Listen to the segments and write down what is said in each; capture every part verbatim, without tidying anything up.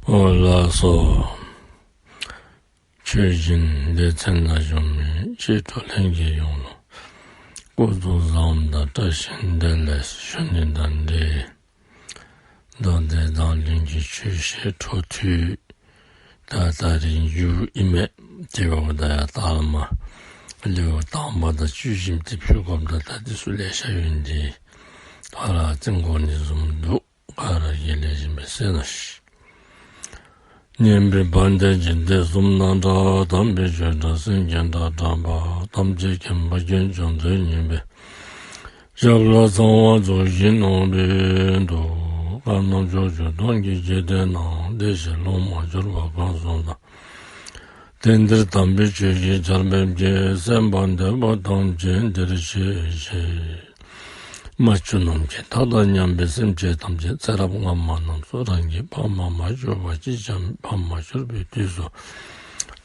འོ་ལགས་སོ། ཆོས་སྦྱིན་སྡེ་ཚན་ནང་བཞུགས་མི་ཆོས་གྲོགས་ལྷན་རྒྱས་ཡོངས་ལུ་སྐུ་གཟུགས་བཟང་དང་བཀྲ་ཤིས་བདེ་ལེགས་ཞུ་ནི་དང་འབྲེལ། མདོ་སྡེ་མཛངས་བླུན་གྱི་ཆོས་བཤད་འཕྲོ་མཐུད། ད་ད་རིས་མཇུག་ཨིན་མས། དེ་འབདཝ་ད་ཡང་ལྟག་མ་ལེའུ་དང་པ་དང་བཅུ་བཞི་འདི་ཕུལ་དགོཔ་ད་ད་འདི་ཚུ་ལེ་ཤ་ཡོད་ནི་འདི་ད་ར་རྩིས་འགོ་ནི་བཟུམ་འདུག། ག་ར་གིས་ལེགས་ཤོམ་སྦེ་གསན་གནང་ཤིག། སྙན་པའི་བ་དན་འཇིག་རྟེན་གསུམ་ན་གྲགས། དམ་པའི་ཆོས་སྒྲ་སེང་གེའི་སྒྲ་བསྒྲགས་པ། ཐམས་ཅད་མཁྱེན་པ་དཀོན་མཆོག་མཛོད་བརྙེས་པའི་ཞབས་ལ་ཚངས་དབང་རྫོགས་བཞིན་ནོར་བུས་འདུད། བཀའ་རྣམས་ཕྱོགས་བཅུ་སྟོང་གི་འཇིག་རྟེན་ན། བདེ་གཤེགས་སློབ་མར་གྱུར་པ་གང་སུ་དག། དེང་འདིར་དམ་པའི་ཆོས་ཀྱི་ཆར་འབེབས་ཀྱིས། གསན་པར་འདོད་པ་ཐམས་ཅད་འདིར་གཤེགས་ཤིག། མ་གྱུར་ནམ་མཁའི་མཐའ་དང་མཉམ་པའི་སེམས་ཅན་ཐམས་ཅད་ཚེ་རབས་སྔ་མ་རྣམས་སུ་རང་གི་ཕ་མ་མ་གྱུར་པ་ཅིག་བྱམས་པའི་ཕ་མ་གྱུར་པའི་དུས་སུ།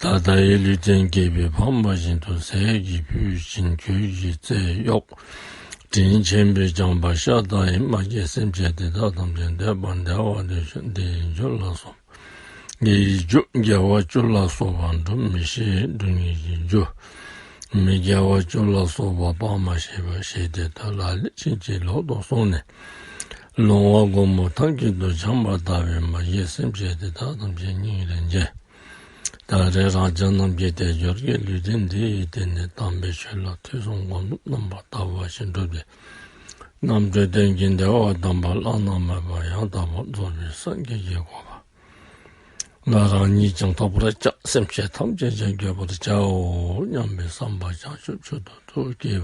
ད་ལྟའི་ལུས་རྟེན་བསྐྱེད་པའི་ཕ་མ་བཞིན་དུ་ཟས་ཀྱི་ཕུད་བྱིན་གོས་ཀྱི་རྩེས་གཡོགས། དྲིན་ཆེན་པོས་བསྐྱངས་པ་ཤ་སྟག་ཡི་མ་གིས་སེམས་ཅན་དེ་དག་ཐམས་ཅད་འདོད་པ་བདེ་བ་འདོད་ཅིང་དེའི་རྒྱུ་ལ་སོགས་དེའི་རྒྱུ་དགེ་བ་བཅུ་ལ་སོགས་པ་སྒྲུབ་མི་ཤེས། སྡུག་བསྔལ་གྱི་རྒྱུ་མི་དགེ་བ་བཅུ་ལ་སོགས་པ་སྤང་མ་ཤེས་པར་ཞི་བདེ་དུ་ལག་ལེན་ཕྱིན་ཅི་ལོག་ཏུ་སོང་ནས་ལོང་བ་སྒོར་མོ་ཐང་དཀྱིལ་དུ་འཁྱམས་པ་ལྟ་བུའི་མ་གིས་སེམས་ཅན་དེ་དག་ཐམས་ཅད་སྙིང་རེ་རྗེ། ད་རེས་རང་ཅག་རྣམས་ཀྱི་དལ་འབྱོར་གྱི་ལུས་རྟེན་འདི་ཡི་སྟེང་ནས་དམ་པའི་ཆོས་ལ་ཐོས་བསམ་སྒོམ་གསུམ་རྣམ་པར་དག་པ་ཞིག་བསྒྲུབས་ཏེ། རྣམ་གྲོལ་གཏན་གྱི་བདེ་བ་དམ་པ་བླ་ན་མེད་པ་ཡང་དག་པར་རྫོགས་པའི་སངས་རྒྱས་ཀྱི་གོ་འཕང་ལ་རང་ཉིད་ཀྱང་ཐོབ་པར་བྱ། སེམས་ཅན་ཐམས་ཅད་ཀྱང་འགོད་པར་བྱའོ་སྙམ་པའི་བསམ་པ་བྱང་ཆུབ་མཆོག་ཏུ་ཐུགས་བསྐྱེད་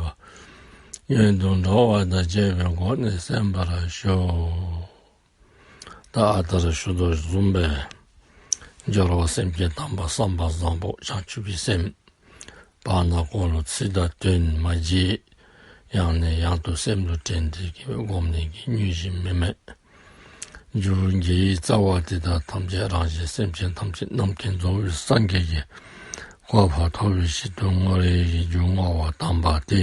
པ། ཡོན་དུ་འགྲོ་བ་དང་བཅས་པའི་སྒོ་ནས་གསན་པར་ཞུ། ད་ཨ་རྟག་ར་ཞུ་དོ་བཟུམ་སྦེ་སྦྱོར་བ་སེམས་བསྐྱེད་དམ་པ་བསམ་པ་བཟང་པོ་བྱང་ཆུབ་ཀྱི་སེམས། བར་ན་ཁོ་ལུ་ཚིག་དང་དོན་མ་བརྗེད། ཡང་ནས་ཡང་དུ་སེམས་ལུ་དྲན་ཏེ་གི་སྒོམ་ནི་གི་དངོས་གཞི་མེད་མེད། རྒྱུ་དགེ་བའི་རྩ་བ་དེ་དག་ཐམས་ཅད་རང་གཞན་སེམས་ཅན་ཐམས་ཅད་རྣམ་མཁྱེན་རྫོགས་པའི་སངས་རྒྱས་ཀྱི་གོ་འཕང་ཐོབ་པའི་ཆེད་དུ་བསྔོ་བའི་རྒྱུ་བསྔོ་བ་དམ་པ་སྟེ།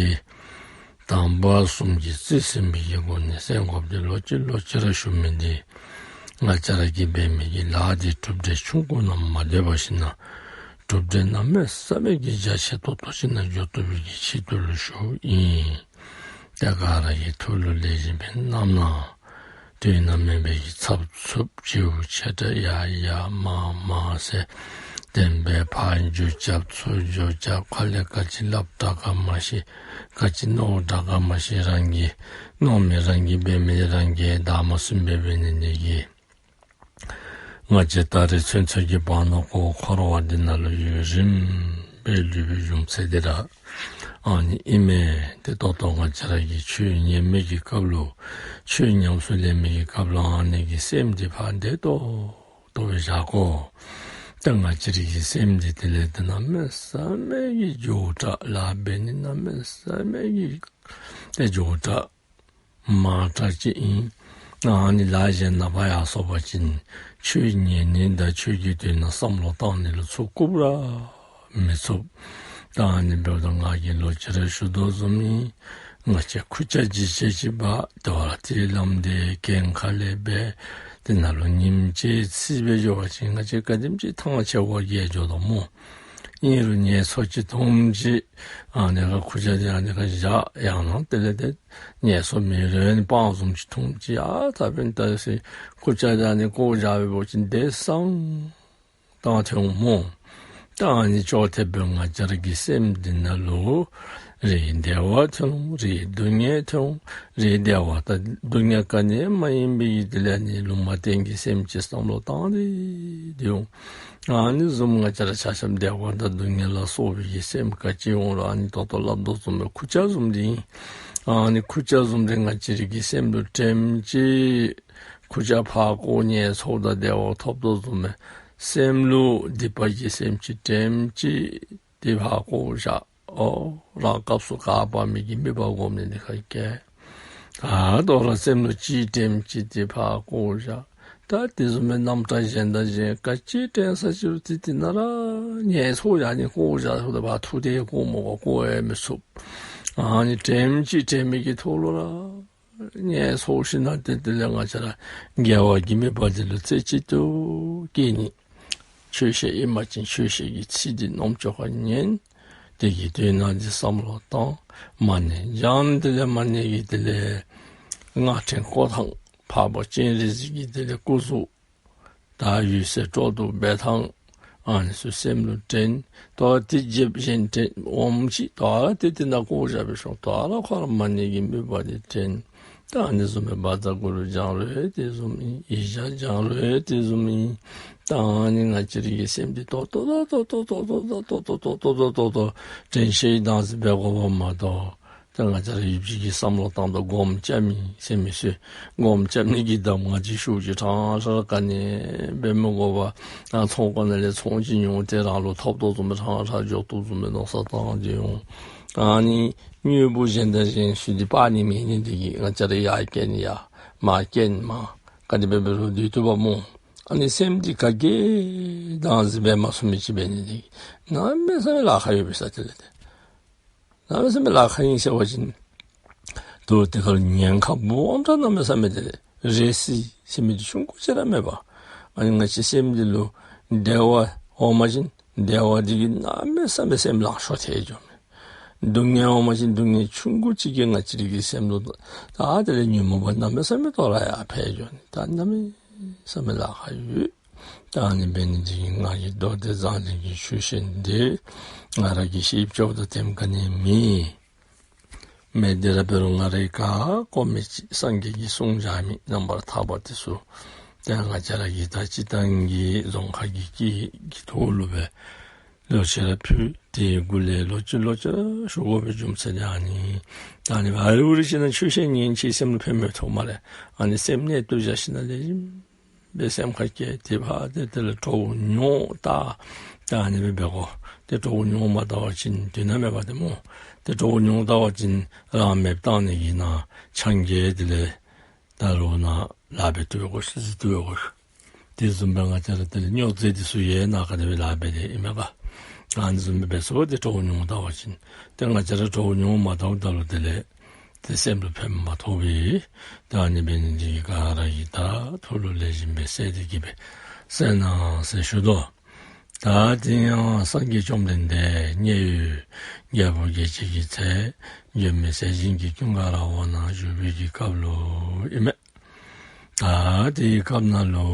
དམ་པ་གསུམ་གྱིས་རྩིས་ཟིན་པའི་སྒོ་ནས་གསན་དགོཔ་འདི་ལོག་ཅི་ལོག་ཅི་ར་ཞུ་མི་འདི་ང་བཅས་ར་གིས་འབད་མི་གི་ལཱ་འདི་གྲུབ་འབྲས་ཆུང་ཀུ་ནང་མ་སྡོད་པར་ཞིནམ་ན་གྲུབ་འབྲས་གནམ་མེད་ས་མེད་ཀྱི་རྒྱ་ཆེ་ཏོག་ཏོ་ཅིག་ནང་འགྱོ་བཏུབ་པའི་གི་ཆེད་དུ་ལུ་ཞུཝ་ཨིན། ཏེ་ག་ར་གི་ཐུགས་ལུ་ལེགས་ཤོམ་སྦེ་བསྣམས་གནང་། དུས་ནམ་མེད་པའི་གི་འཚབ་འཚུབ་བྱིའུ་ཆེ་ཕྲ་ཡར་ཡར་མར་མར་ཟེར་དེ་སྦེ་ཕར་འགྱོ་རྐྱབ་ཚུར་འགྱོ་རྐྱབ་ག་ལས་ག་ཅི་སླབ་དྲག་ག་མ་ཤེས། ག་ཅི་མནོ་དྲག་ག་མ་ཤེས། རང་གིས་མནོ་མི་རང་གིས་འབད་མི་རང་གིས་བདག་མ་ཟིན་པའི་འབད་ནི་འདི་གིས་ང་བཅས་ད་རེས་ཚུན་ཚོད་ཀྱི་བར་ན་ཁོ་འཁོར་བ་འདི་ནང་ལུ་ཡུན་རིངམོ་སྦེ་ལུས་པའི་རྒྱུ་མཚན་འདི་ར་ཨ་ནི་ཨིན་མས། ཏེ་ད་ལྟོ་ང་བཅས་ར་གིས་ཆོས་ཉན་མི་གི་སྐབས་ལུ་ཆོས་ཉམས་སུ་ལེན་མི་གི་སྐབས་ལུ་ཨ་ནི་གི་སེམས་འདི་ཕར་བདེ་ཏོག་ཏོ་སྦེ་བཞག་དགོ། ཏེ་ང་བཅས་ར་གི་སེམས་འདི་དེ་ལས་ཏེ་གནམ་མེད་ས་མེད་ཀྱི་མགྱོགས་དྲགས་ལཱ་འབད་ནི་གནམ་མེད་ས་མེད་ཀྱི་ཏེ་མགྱོགས་དྲགས་མང་དྲགས་ཅིག་ཨིན། ཨ་ནི་ལཱ་གཞན་ནང་ཕར་ཡར་སོང་པ་ཅིན་ཆོས་ཉན་ནི་དང་ཆོས་ཀྱི་དོན་ནང་བསམ་བློ་བཏང་ནི་ལུ་ཚུར་བཀུག་ར་མི་ཚུགས། ད་ཨ་ནི་འབདཝ་ད་ང་གིས་ལོག་ཅི་ར་ཞུ་དོ་བཟུམ་ཨིན། ང་བཅས་ཁུར་ཆ་ཅིག་བཞེས་ཅི་འབག་ཏེ་བར་དེ་ལམ་འདི་གྱེན་ཁ་ལས་འབད་དེ་ནང་ལུ་ཉིནམ་གཅིག་ཚུད་སྦེ་འགྱོ་བ་ཅིན་ང་བཅས་ག་དེམ་ཅིག་ཐང་ཆད་པ་གིས་འགྱོ་དོ་སྨོ། ཨིན་རུང་ངལ་འཚོ་ཅིག་འཐུངམ་ཅིག་ཨ་ནི་ཁར་ཁུར་ཆ་འདི་ཨ་ནི་ཁར་བཞག་ཡང་ན་དེ་ལས་ཏེ་ངལ་འཚོ་མེད་རུང་ཨ་ནི་སྤང་བཟུམ་ཅིག་འཐུངམ་ཅིག་ཨ་ད་འབདན་ད་ཟེར་ཁུར་ཆ་འདི་ཨ་ནི་བཀོ་བཞག་པ་ཅིན་བདེ་སངས་ད་ཐོན་འོང་སྨོ། ད་ཨ་ནི་ཅོག་འཐདཔ་སྦེ་ང་བཅས་ར་གི་སེམས་འདི་ནང་ལུ་རེ་བདེ་བ་ཐོན་འོང་། རེ་སྡུག་བསྔལ་ཐོན་འོང་། རེ་བདེ་བ་དང་སྡུག་བསྔལ་ག་ནི་མ་ཡིན་པའི་གི་དེ་ལས་ཨ་ནི་ལུང་མ་བསྟན་གྱི་སེམས་ཅིག་བསམ་བློ་བཏང་སྟེ་འདི་འོང་། ཨ་ནི་བཟུམ་ང་བཅས་ར་ཆ་ཁྱབ་བདེ་བ་དང་སྡུག་བསྔལ་ལ་སོགས་པའི་གི་སེམས་ག་ཅི་འོང་རུང་ཨ་ནི་ད་ལྟོ་སླབ་དོ་བཟུམ་སྦེ་ཁུར་ཆ་བཟུམ་འདི་ཨིན། ཨ་ནི་ཁུར་ཆ་བཟུམ་འདི་ང་བཅས་ར་གི་སེམས་ལུ་དྲནམ་ཅིག་ཁུར་ཆ་ཕར་བཀོ་ངལ་འཚོ་དང་བདེ་བ་ཐོབ་དོ་བཟུམ་སྦེ་སེམས་ལུ་སྡིག་པ་གི་སེམས་ཅིག་དྲནམ་ཅིག་དེ་ཕར་བཀོ་བཞག། ཨོ་རང་སྐབས་སུ་བཀག་པ་མེད་ཀྱི་དམིགས་པ་སྒོམ་ནི་འདི་ཁར་བཀལ། ད་དོ་རུང་སེམས་ལུ་ཅིག་དྲནམ་ཅིག་དེ་ཕར་བཀོ་བཞག། ད་དེ་བཟུམ་སྦེ་རྣམ་གྲངས་གཞན་དང་གཞན་ག་ཅི་དྲན་ས་ཅི་རུང་དེ་དེ་ནང་ར་ངལ་འཚོ་ཡར་ནི་བཀོ་བཞག་ཟེརཝ་ད་ཕར་འཐུ་སྟེ་བཀོ་སྨོ་ག་བཀོ་ཡང་མི་ཚུགས། ཨ་ནི་དྲནམ་ཅིག་དྲན་མི་གི་ཐོག་ལུ་ར་ངལ་འཚོ་ཞིནམ་ན་ཏེ་དེ་ལས་ང་བཅས་ར་དགེ་བ་གི་དམིགས་པ་འདི་ལུ་རྩེ་གཅིག་ཏུ་ སྐྱེ་ནི། ཆོས་བཤད་ཨིན་པ་ཅིན་ཆོས་བཤད་ཀྱི་ཚིག་འདི་རྣམ་ཅོ་ཁར་ཉན། དེ་གི་དོན་དག་འདི་བསམ་བློ་བཏང་། མ་ཎི་བགྱང་། དེ་ལས་མ་ཎི་གི་དེ་ལས་སྔགས་ཕྲེང་བསྐོར་ཐངས། འཕགས་པ་སྤྱན་རས་གཟིགས་ཀྱི་དེ་ལས་སྐུ་གཟུགས་ད་འོད་གསལ་སྤྲོ་བསྡུ་འབད་ཐངས་ཨ་ནི་ཚུ་སེམས་ལུ་དྲན། ཏེ་དེ་རྗེས་གཞན་དྲན། འོགམ་ཅིག་ད་ཏེ་དེ་ནང་བཀོ་བཞག་སྦེ་ཤོག། ད་ཁོ་ར་མ་ཎི་གི་དམིགས་པ་འདི་དྲན། ད་ཨ་ནི་བཟུམ་སྦེ་བཛྲ་གུ་རུ་བགྱང་རུང་དེ་བཟུམ་ཨིན། ཡིག་བརྒྱ་བགྱང་རུང་དེ་བཟུམ་ཨིན། ད་ཨ་ནི་ང་བཅས་ར་གི་སེམས་འདི་ཏོག་ཏོ་ཏོག་ཏོ་དྲན་ཤེས་དང་ཟེར་འབད་དགོཔ་མ་གཏོགས། ཏེ་ང་བཅས་ར་ཡུདཔ་ཅིག་གི་བསམ་བློ་བཏང་དོ་སྒོམ་རྐྱབ་མི་ཟེར་མི་ཚུ་སྒོམ་རྐྱབ་ནི་གི་གདམས་ངག་ཅིག་ཞུ་ཅི། ཕྲང་ཕྲང་ག་ནི་འབད་མི་དགོ་པར་ཨ་ཚོང་ཁང་ནང་ལས་ཚོང་ཅིག་ཉོ་སྟེ་རང་ལུ་ཐོབ་དོ་བཟུམ་སྦེ་ཕྲང་ཕྲང་འགྱོ་དོ་བཟུམ་སྦེ་མནོ་བསམ་བཏང་སྟེ་འོང་། ཨ་ནི་དངོས་པོ་གཞན་དང་གཞན་ཚུ་འདི་པ་ནི་མེད་ནི་འདི་གིས་ང་བཅས་ར་ཡར་སྐྱེལ་ནི་ཡར་མར་སྐྱེལ་ནི་མར་ག་དེ་སྦེ་འབད་རུང་སྡོད་བཏུབ་པས་སྨོ། ཨ་ནི་སེམས་འདི་ག་གིས་བདག་འཛིན་འབད་མ་ཚུགས་མི་ཅིག་འབད་ནི་འདི་གིས་གནམ་མེད་ས་མེད་ལཱ་ཁག་ཡོད་པས་ཟེར། དེ་ལས་ཏེ་གནམ་མེད་ས་མེད་ལཱ་ཁག་ཨིན་ཟེར་བ་ཅིན་ད་དེ་ཁར་ཉེན་ཁ་སྦོམ་དྲགས་གནམ་མེད་ས་མེད་དེ་ལས་རེ་སི་ཟེར་མི་འདི་ཆུང་ཀུ་ཅིག་ར་མེད་པར། ཨ་ནི་ང་བཅས་སེམས་འདི་ལུ་བདེ་བ་འོང་པ་ཅིན་བདེ་བ་འདི་གིས་གནམ་མེད་ས་མེད་སེམས་ལང་ཤོར་ཐལ་འགྱོ་མས། སྡུག་བསྔལ་འོང་པ་ཅིན་སྡུག་བསྔལ་ཆུང་ཀུ་ཅིག་གིས་ང་བཅས་ར་གི་སེམས་ལུ་ད་དེ་ལས་ཉོན་མོངས་པ་གནམ་མེད་ས་མེད་དོ་རུང་ཡར་འཕེལ་འགྱོ་ནི། ད་གནམ་མེད་ས་མེད་ལཱ་ཁག་ཡོད། ད་ཨ་ནི་འབད་ནི་འདི་གིས་ང་གིས་མདོ་སྡེ་མཛངས་བླུན་གྱི་ཆོས་བཤད་འདི་ང་ར་གིས་ཤེསཔ་ཅོག་དང་ལྡནམ་ག་ནི་མེད། མེད་དེ་ར་འབད་རུང་ང་རའི་ག་གོ་མི་ཅིག་སངས་རྒྱས་ཀྱིས་གསུངས་བཞག་མི་རྣམ་པར་ཐར་པ་དེ་ཚུ་ཏེ་ང་བཅས་ར་གི་ད་སྤྱིར་བཏང་གི་རྫོང་ཁ་གི་སྐད་ཀྱི་ཐོག་ལུ་སྦེ་ལོག་ཅི་ར་ཕུལ། དེའི་གུ་ལས་ལོག་ཅི་ལོག་ཅི་ར་ཞུ་དགོ་པའི་རྒྱུ་མཚན་ཨ་ནི། ད་ཨ་ནི་ཨ་རི་ཨུ་རི་ཅིག་ནང་ཆོས་བཤད་ཉན་ཅི་སེམས་ལུ་ཕན་མི་ཐོགས་སྨ་རེ། ཨ་ནི་སེམས་གནད་དུ་བཞག་ཞིནམ་ལས་སྦེ་སེམས་ཁར་བསྐྱེད་དེ་ཕར་ཏེ་དེ་ལས་གྲོགས་ཉོ་ད། ད་ཨ་ནི་སྦེ་འབད་དགོ། ཏེ་གྲོགས་ཉོ་མ་ད་བ་ཅིན་དོན་དག་མེད་པ་དེ་སྨོ། ཏེ་གྲོགས་ཉོ་ད་བ་ཅིན་རང་མེདཔ་བཏང་ནི་གི་ནང་ཆང་གིས་དེ་ལས་ད་རོགས་ནཱ་ལཱ་འབད་དོ་ཡོད་གོ་ཤི་ཟེར་དོ་ཡོད་གོ་ཤི། དེ་བཟུམ་སྦེ་ང་བཅས་ར་དེ་ལས་སྨྱོ་རྫས་འདི་ཚུ་ཡང་ནཱ་ག་དེ་སྦེ་ལཱ་འབད་དེ་ཨིན་མས་ག། ཨ་ནི་བཟུམ་སྦེ་འབད་སོང་སྟེ་གྲོགས་ཉོ་ད་བ་ཅིན་ཏེ་ང་བཅས་ར་གྲོགས་ཉོ་མ་ད་བ་ད་ལུ་དེ་ལས་ཏེ་སེམས་ལུ་ཕན་མ་ཐོགས་པས། ད་ཨ་ནི་འབད་ནི་འདི་གིས་ག་ར་གིས་ད་ཐུགས་ལུ་ལེགས་ཤོམ་སྦེ་གསལ་ཏེ་གི་སྦེ་གསན་གནང་ཟེར་ཞུ་དོ། ད་དེ་ཡང་སངས་རྒྱས་བཅོམ་ལྡན་འདས་མཉན་ཡོད་རྒྱལ་བུ་རྒྱལ་བྱེད་ཀྱི་ཚལ་མགོན་མེད་ཟས་སྦྱིན་གྱི་ཀུན་དགའ་ར་བ་ནང་བཞུགས་པའི་གི་སྐབས་ལུ་ཨིན་མས། ད་དེའི་སྐབས་ནང་ལུ་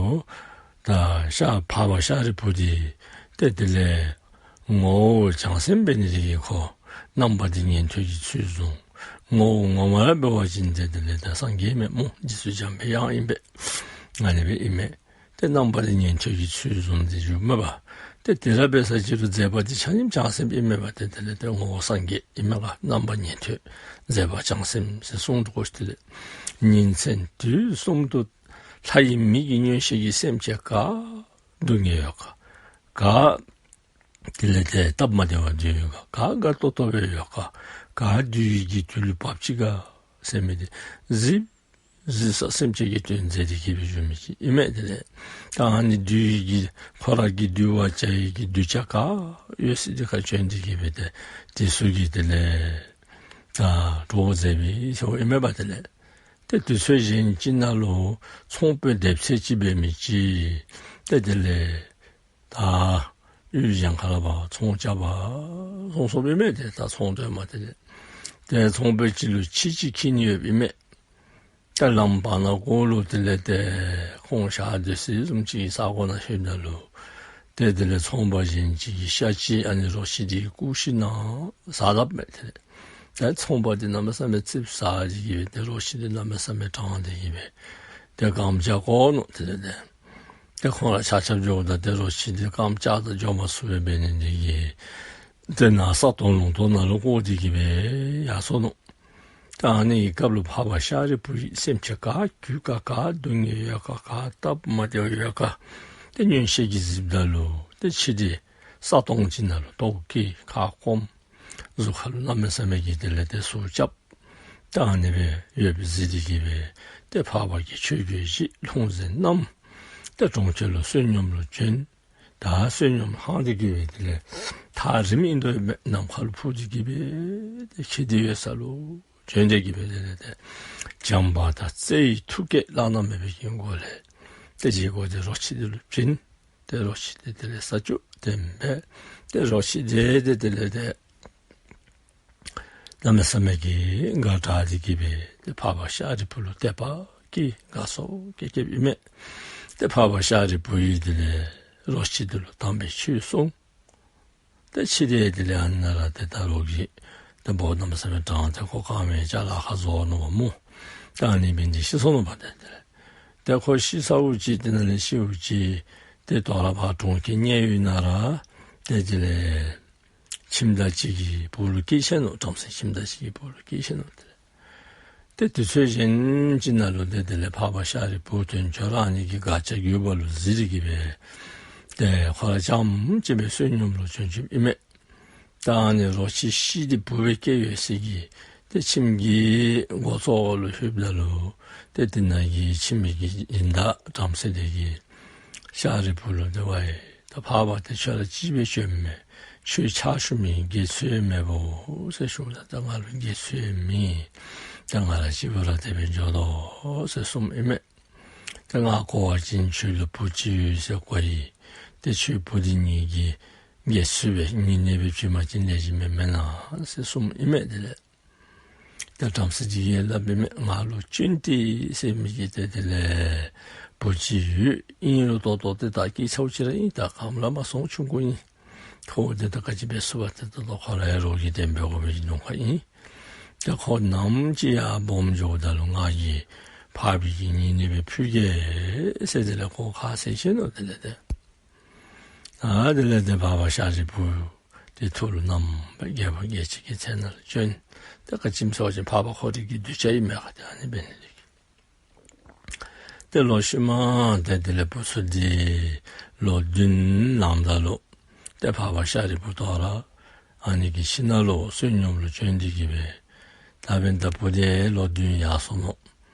ད་ཤ་འཕགས་པ་ཤཱ་རིའི་བུ་འདི་ཏེ་དེ་ལས་ངོ་བོ་བྱང་སེམས་འབད་ནི་དེ་གིས་ཁོ་རྣམ་པ་འདི་ཉན་ཐོས་ཀྱི་ཚུལ་བཟུང་། ངོ་བོ་ངོ་མ་ར་འབད་བ་ཅིན་ཏེ་དེ་ལས་ད་སངས་རྒྱས་མེན་སྨོ། རྗེ་བཙུན་འཇམ་པའི་དབྱངས་ཨིན་པས། ཨ་ནི་སྦེ་ཨིན་མས། ཏེ་རྣམ་པ་འདི་ཉན་ཐོས་ཀྱི་ཚུལ་བཟུང་སྟེ་བཞུགས་མས་པ། ཏེ་དེ་ར་འབད་ས་ཅིག་རུང་མཛད་པ་འདི་ཆ་མཉམ་བྱང་སེམས་ཨིན་མས་པ། ཏེ་དེ་ལས་ཏེ་ངོ་བོ་སངས་རྒྱས་ཨིན་མས་ག། རྣམ་པ་ཉན་ཐོས་མཛད་པ་བྱང་སེམས་ཟེར་གསུངས་འདུག་གོ་ཤི། དེ་ལས་ཉིན་མཚན་དུས་གསུམ་དུ་ལྷ་ཡི་མིག་གིས་མངོན་ཤེས་ཀྱི་སེམས་ཅན་ག་སྡུག་བསྔལ་ཡོད་ག། ག་དེ་ལས་ཏེ་སྟབས་མ་བདེ་བར་སྡོད་ཡོད་ག། ག་དགའ་ཏོག་ཏོ་སྦེ་ཡོད་ག། ག་བདུད་ཀྱི་དུས་ལུ་བབས་ཅི་ག་ཟེར་མི་འདི་གཟིགས་གཟིགས་ས་སེམས་ཅན་གྱི་དོན་མཛད་དེ་གི་སྦེ་བཞུགས་མི་ཅིག་ཨིན་མས། དེ་ལས་ད་ཨ་ནི་བདུད་ཀྱི་ཁོ་ར་གི་འདུལ་བ་བྱ་ཡི་གི་གདུལ་བྱ་ག་ཡོད་ས་འདི་ཁར་བྱོན་ཏེ་གི་སྦེ་ཏེ་དེ་ཚུ་གིས་དེ་ལས་ད་གྲོགས་མཛད་པའི་ཚུལ་ཨིན་མས་པ། དེ་ལས་ཏེ་དུས་ཚོད་གཞན་ཅིག་ནང་ལུ་ཚོང་དཔོན་སྡེབ་ཚད་ཅིག་འབད་མི་ཅིག་ཏེ་དེ་ལས་ད་ཡུལ་གཞན་ཁ་ལས་ཕར་ཚོང་རྐྱབ་པར་སོང་སོངམ་ཨིན་མས། ཏེ་ད་ཚོང་དོན་མ་དེ་ལས་ཏེ་ཚོང་དཔོན་ཅིག་ལུ་ཁྱི་ཅིག་ཁྱིད་ནི་ཡོདཔ་ཨིན་མས། ཏེ་ལམ་བར་ན་གོ་ལུ་དེ་ལས་ཏེ་ཁོང་ཞག་སྡོད་ས་བཟུམ་ཅིག་གི་ས་གོ་ནང་ལྷོདཔ་ད་ལུ་ཏེ་དེ་ལས་ཚོང་པ་གཞན་ཅིག་གིས་ཤ་ཅིག་ཨ་ནི་རོ་ཁྱི་འདི་བཀུག་ཞིནམ་ཟ་དཝ་མས། དེ་ལས་ཏེ་ཚོང་པ་འདི་གནམ་མེད་ས་མེད་ཙིགཔ་ཟ་སྟེ་གི་སྦེ་ཏེ་རོ་ཁྱི་འདི་གནམ་མེད་ས་མེད་དྲང་སྟེ་གི་སྦེ་ཏེ་རྐངམ་བཅག་བཀོ་ནུག། དེ་ལས་ཏེ་ཏེ་ཁོང་ར་ཆ་ཁྱབ་འགྱོཝ་ད་ཏེ་རོ་ཁྱི་འདི་རྐངམ་བཅག་ད་འགྱོ་མ་ཚུགས་པར་འབད་ནི་འདི་གིས་ཏེ་ནཱ་ས་སྟོང་ལུང་སྟོང་ནང་ལུ་བཀོ་སྟེ་གི་སྦེ་ཡར་སོ་ནུག། ད་ཨ་ནི་གི་སྐབས་ལུ་འཕགས་པ་ཤཱ་རིའི་བུ་ཡི་སེམས་ཅན་ག་རྒྱུད་ག་ག་སྡུག་བསྔལ་ཡོད་ག་ག་སྟབས་མ་བདེཝ་ཡོད་ག་ཏེ་མངོན་ཤེས་ཀྱིས་གཟིགསཔ་ད་ལུ་ཏེ་ཁྱི་འདི་ས་སྟོང་ཅིག་ནང་ལུ་ལྟོ་བཀྱེས་ཁ་སྐོམ་གཟུགས་ཁ་ལུ་གནམ་མེད་ས་མེད་ཀྱི་དེ་ལས་ཏེ་ཟུག་རྐྱབ། ད་ཨ་ནི་སྦེ་ཡོདཔ་གཟིགས་ཏེ་གི་སྦེ་ཏེ་འཕགས་པ་གིས་ཆོས་གོས་བཞེས་ལྷུང་བཟེད་བསྣམས། ཏེ་གྲོང་ཁྱེར་ལུ་བསོད་སྙོམས་ལུ་བྱོན། ད་བསོད་སྙོམས་ལྷང་སྟེ་གི་སྦེ་དེ་ལས་ཐག་རིངམོ་ཨིན་དོ་ཡོདཔ་མས། ནམ་མཁའ་ལུ་འཕུར་ཏེ་གི་སྦེ་ཏེ་ཁྱི་འདི་ཡོད་ས་ལུ་བྱོན་ཏེ་གི་སྦེ་དེ་ལས་ཏེ་བྱམས་པ་དང་བརྩེ་བའི་ཐུགས་བསྐྱེད་བླ་ན་མེད་པའི་གི་སྒོ་ལས་ཏེ་བཞེས་སྒོ་འདི་རོ་ཁྱི་འདི་ལུ་བྱིན། ཏེ་རོ་ཁྱི་འདི་དེ་ལས་ས་ཆུ་དེ་སྦེ་ཏེ་རོ་ཁྱི་འདི་དེ་དེ་ལས་ཏེ་གནམ་མེད་ས་མེད་ཀྱི་དགའ་དྲགས་ཏེ་གི་སྦེ་ཏེ་འཕགས་པ་ཤཱ་རིའི་བུ་ལུ་དད་པ་སྐྱེས་དགའ་ཚོར་སྐྱེས་སྐྱེསཔ་ཨིན་མས། ཏེ་འཕགས་པ་ཤཱ་རིའི་བུ་གིས་དེ་ལས་རོ་ཁྱི་འདི་ལུ་དམ་པའི་ཆོས་གསུངས། ཏེ་ཁྱི་འདི་དེ་ལས་ཨ་ནཱ་ར་ཏེ་ད་རོགས་ཀྱིས་ཏེ་འབོ་གནམ་མེད་ས་མེད་དྲངས་ཏེ་ཁོ་རྐངམ་ཅ་ལ་ཁར་བཟོ་ནུག་པ་སྨོ། ཏེ་ཨ་ནི་འབད་ནི་འདི་ཤི་སོང་ནུག་པ། ཏེ་དེ་ལས་ཏེ་ཁོ་ཤི་ཚརཝ་ཅིག་དེ་ནང་ལས་ཤིཝ་ཅིག་ཏེ་དོ་རུང་ཕར་གྲོང་ཁྱེར་མཉན་ཡོད་ནང་ར་ཏེ་དེ་ལས་ཁྱིམ་བདག་ཅིག་གི་བུ་ལུ་སྐྱེས་ཆི་ནུག། བྲམ་ཟེ་ཁྱིམ་བདག་ཅིག་གི་བུ་ལུ་སྐྱེས་ཆི་ནུག། ཏེ་ཏེ་དུས་ཚོད་གཞན་ཅིག་ནང་ལུ་ཏེ་དེ་ལས་འཕགས་པ་ཤཱ་རིའི་བུ་དོན་གྲུབ་ར་ཨ་ནི་གི་དགའ་སྐྱིད་ཡོདཔ་ལུ་གཟིགས་ཏེ་གི་སྦེ་ཏེ་ཁོ་ར་རྐྱངམ་གཅིག་སྦེ་བསོད་སྙོམས་ལུ་བྱོན་བྱོནམ་ཨིན་མས། ད་ཨ་ནི་རོ་ཁྱི་ཤི་སྟེ་བུ་སྦེ་སྐྱེས་ཡོད་ས་གི་ཏེ་ཁྱིམ་གྱི་སྒོ་ཙོགས་ལུ་ལྷོདཔ་ད་ལུ་ཏེ་དེ་ནང་གི་ཁྱིམ་གྱི་སྦྱིན་བདག་བྲམ་ཟེ་དེ་གིས་ཤཱ་རིའི་བུ་ལུ་ཏེ་ཝའི་ད་འཕགས་པ་དེ་ཁྱོད་ར་གཅིག་སྦེ་བྱོནམ་མས། ཁྱོད་ཕྱག་ཞུ་མི་དགེ་ཚུལ་མེད་པོ་ཟེར་ཞུཝ་ད་ད་ང་ལུ་དགེ་ཚུལ་མེད། ད་ང་ར་གཅིག་པུ་ར་དེ་སྦེ་འགྱོ་དོ་ཟེར་གསུངམ་ཨིན་མས། ཏེ་ང་བཀོ་བ་ཅིན་ཁྱོད་ལུ་བུ་ཅིག་ཡོད་ཟེར་བཀོ་ཡི། ཏེ་ཁྱོད་བུ་འདི་ངེ་གི་དགེ་ཚུལ་སྦེ་ངེ་གི་ནི་སྦེ་བྱིན་པ་ཅིན་ལེགས་ཤོམ་མེན་ན་ཟེར་གསུངམ་ཨིན་མས། དེ་ལས་ཏེ་བྲམ་ཟེ་ཅིག་གིས་སླབ་ཨིན་མས། ང་ལུ་ཅོན་ཏེ་ཟེར་མི་གི་ཏེ་དེ་ལས་བུ་ཅིག་ཡོད། ཨིན་རུང་ད་ལྟོ་ཏེ་ད་སྐྱེས་ཚརཝ་ཅིག་ར་ཨིན། ད་ག་ལུ་མ་སོང་། ཆུང་ཀུ་ཨིན། ཁོ་འདི་ད་ག་ཅི་འབད་ཚུགས་པ། ཏེ་ད་ལྟོ་ཁོ་ར་ཡང་རོགས་ཀྱི་དོན་འབད་དགོ་པའི་གི་ལུང་ཁ་ཨིན། ཏེ་ཁོ་ནམ་ཅིག་ཡར་སྦོམ་འགྱོཝ་ད་ལུ་ང་གིས་འཕགས་པའི་གི་ཉེ་གནས་སྦེ་ཕུལ་གེ་ཟེར་དེ་ལས་ཁོ་ཁ་བཟེད་ཞིནམ་ལས་དེ་ལས་ཏེ་ཨ་དེ་ལས་ཏེ་འཕགས་པ་ཤཱ་རིའི་བུ་དེ་ཐུགས་ལུ་བསྣམས་སྦེ་རྒྱལ་བུ་རྒྱལ་བྱེད་ཀྱི་ཚལ་ནང་ལུ་བྱོན། ཏེ་ག་ཅི་སྨོ་ཟེར་བ་ཅིན་འཕགས་པ་ཁོ་རའི་གི་གདུལ་བྱ་ཨིན་མས་ག། ཏེ་ཨ་ནི་འབད་ནི་དེ་གིས་ཏེ་ལོག་ཤུལ་མ་ཏེ་དེ་ལས་བུ་ཚུ་འདི་ལོ་བདུན་ལངམ་ད་ལུ་ཏེ་འཕགས་པ་ཤཱ་རིའི་བུ་དོ་རུང་ཨ་ནི་གི་ཁྱིམ་ནང་ལུ་བསོད་སྙོམས་ལུ་བྱོན་ཏེ་གི་སྦེ་ད་འབདན་ད་བུ་འདི་ལོ་བདུན་ཡར་སོ་ནུག།